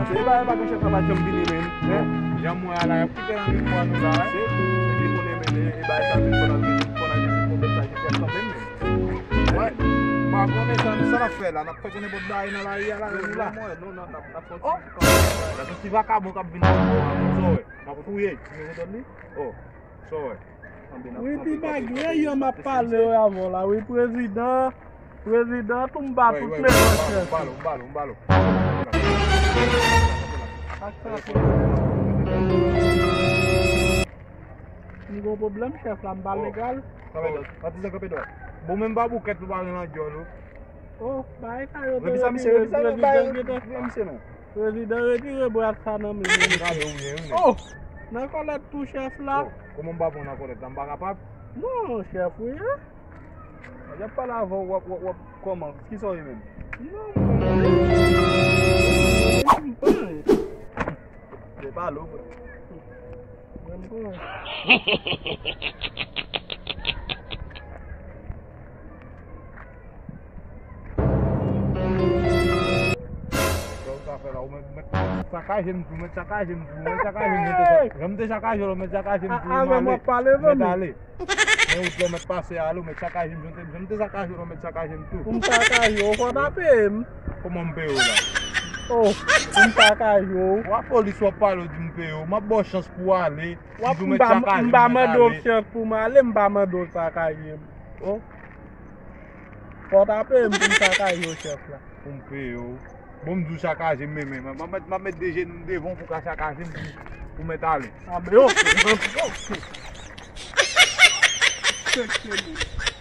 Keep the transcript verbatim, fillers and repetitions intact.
Se bagay pa gen chèf la pa janm vini menm. Jan m wè a la, y ap kite nan mevwa nou la. Se, se ki konnen men e bagay sa menm pandan vini, pandan vini pou mèt sa ki fè kanmenm menm. Wè. Pa konnen sa, sa n ap fè la, n ap fè nenpòt bagay nan lari a la, nou la. Non, non, non, n ap, n ap fè yon ti vakabon k ap vin nan mevwa nou, sa w wè. M ap fouye, ti mevwa li. Oh. Sa w wè? Wi, ti bagay, yo m ap pale yo avè w la, wi, prezidan, prezidan, tou m ba tout mezon chèf. M ba l, m ba l, m ba l. M gon pwoblèm, chèf la, m pa legal. Bon, menm pa boukèt ou pa gen nan dyòl ou. Oh, bagay sa yo te retire, prezidan gentan. Prezidan retire bwat sa nan men m. Gade ou ye, wi. Oh! Nan kòlèt tou, chèf la. Oh, kòman m pa pran nan kòlèt la, m pa kapab? Non, chèf, wi, hein? Y ap pale avè w, w ap, w ap, w ap, kòman? Kisa w ye menm? Non, mwen, mwen, mwen. Se pa lou, frè. Mwen, mwen. Sa w ka fè la, ou mèt, mèt sakaje m tou, mèt sakaje m tou, mèt sakaje m tou. Jan m te sakaje w, mèt sakaje m tou. Avè m w ap pale, zanmi. Mèt ale. Men ou twò mèt pase ale, ou mèt sakaje m, jan m te, jan m te sakaje w, mèt sakaje m tou. Pou m sakaje w, fò w ta peye m. Kòman m peye w la? Oh, pou m sakaje w. Wa polis w ap pale, w di m peye w. M ap ba w chans pou w ale. M di w mèt sakaje m, mèt ale. M pa mande w chèf pou m ale, m pa mande w sakaje m. Oh. Fò w ta peye m pou m sakaje w, chèf la. Pou m peye w. Bon, m di w sakaje m, men, men, m ap met, m ap met de jenou m devan w pou w ka sakaje m, pou, pou w mèt ale. A, men, ok, ok, ok. Chèf, chèf.